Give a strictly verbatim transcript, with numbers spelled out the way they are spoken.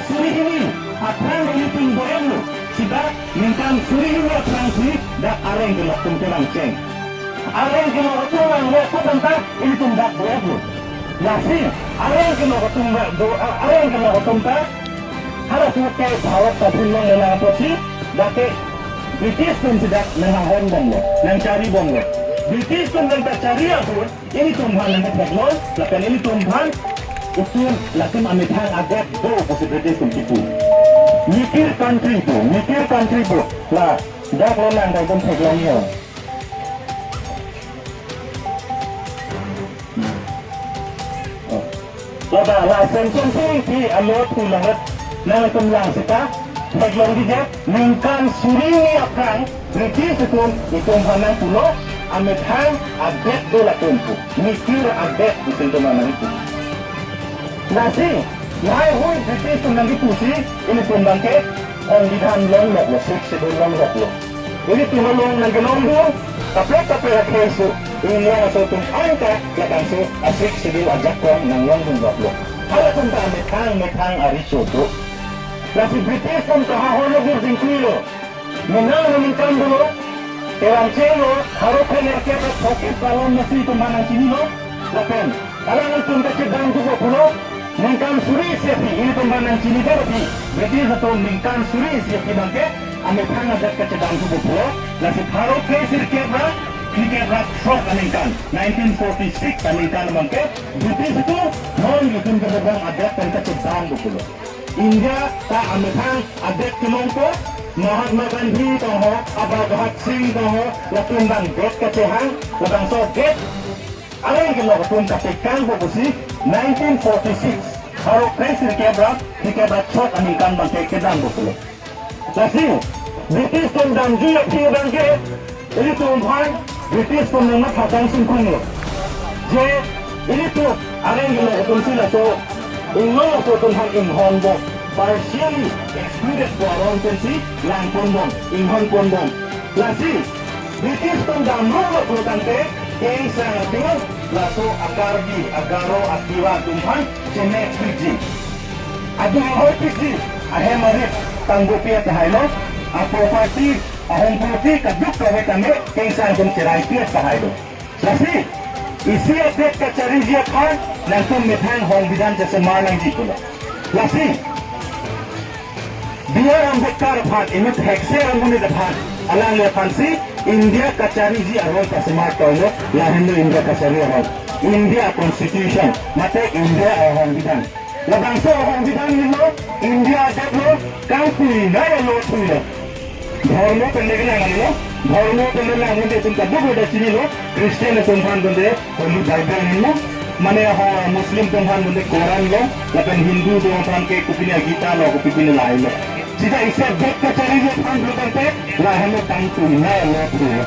Suri hini aphrang ilitum do-etlo. Sita ningkan suri hini aphrangsi dak areng kelok atum kevangcheng. Areng kelok atum vanglo apot anta ilitum dak do-etlo. Lasi areng kelok atum va-, do, a-, areng kelok atum ta halaso ke Bharat ta phinlongle lang apotsi dak ke British atum si dak nanghanghon bomlo, nangchari bomlo. British atum nangkachari apot ilitum aphan nangketheklong, lapen ilitum aphan itum latum amethang adet do pusi British atum kipu. Mikir country pu, mikir country pu. La, dak lo lang dai dum theklong yo. Oh. Laba, la Semson Sing Ingti alo thu langret nangtum lang sita theklongji je ningkan suri hini aphrang British atum itum aphan nangpulo, amethang adet do latum pu. Mikir adet pusi itum aphan nangpu. Lasi, lahai hui British atum nangkipusi, ilitum abangke, songbidhan longloklo, Sixth Schedule longloklo. Ilitum along nangkelongdun, kaprek kaprek akhei su, inglong aso atum anta, labangso a-Sixth Schedule ajakong nanglongdunloklo. Halatum ta amethang methang ariso do. Lasi British atum kahaholo, gur jingkuilo. Menang ningkan dolo, kevangchenglo, pharo phli nerkep ra thokep balon masi itum aphan nangchinilo, lapen alanglitum kachedam thupo pulo, ningkan suri isi aphi, ilitum aphan nangchinidet aphi, British atum ningkan suri isi aphi abangke, amethang adet kachedam thupo pulo, lasi pharo phli sirkep ra, phlikep ra throk aningkan, nineteen forty-six aningkan abangke, British atum, non ilitum kebobong adet pen kachedampo pulo. India ta amethang adet kelongpo, Mahatma Gandhi tong ho, Bhagwati Singh tong ho, latum abang det kachehang, labangso det areng kelok atum katekangpo pusi, nineteen forty-six, pharo phli sirkep ra, phlikep ra throk aningkan abangke kedampo pulo. Lasi, British atum damjui aphi abangke, ilitum aphan, British atum nangmatha kangchingkunglo. Je, ilitum, areng kelok atumsi laso, inglong aso atum aphan inghonbom, partially excluded pu aron pensi, langponbom, inghonponbom. Lasi, British atum damrolo pulotangte, kengsang atum, laso a-Karbi, a-Garo, a-Tiwa atum aphan, chenek piji. Adu ahoi piji, ahem arit tangbopi tahailo, a-property, ahom property kaduk kave tame, kengsang atum cherai pi tahailo. Lasi, isi adet kachariji aphan, nangtum methang songbidhan chesemar nangji pulo. Lasi, B R Ambedkar aphan, inut thekser amonit aphan, alangli aphansi, India kachariji aron kasemar toilo, lahenlo India kachari aron. India Constitution, mate India asongbidhan. Labangso asongbidhan henlo, India adetlo, kangpui nai alo thuilo. Dhormo pen le kelang henlo, dhormo pen le lang henlo, itum kadokave ta chinilo, Christian atum aphan pen le Holy Bible henlo, mane ho Muslim atum aphan pen le Quran lo, lapen Hindu atum aphan ke kopine Gita lo, kopine lahai lo. Sita isi adet kachariji aphan pulotangte, lahenlo kangpui nai alo thuilo.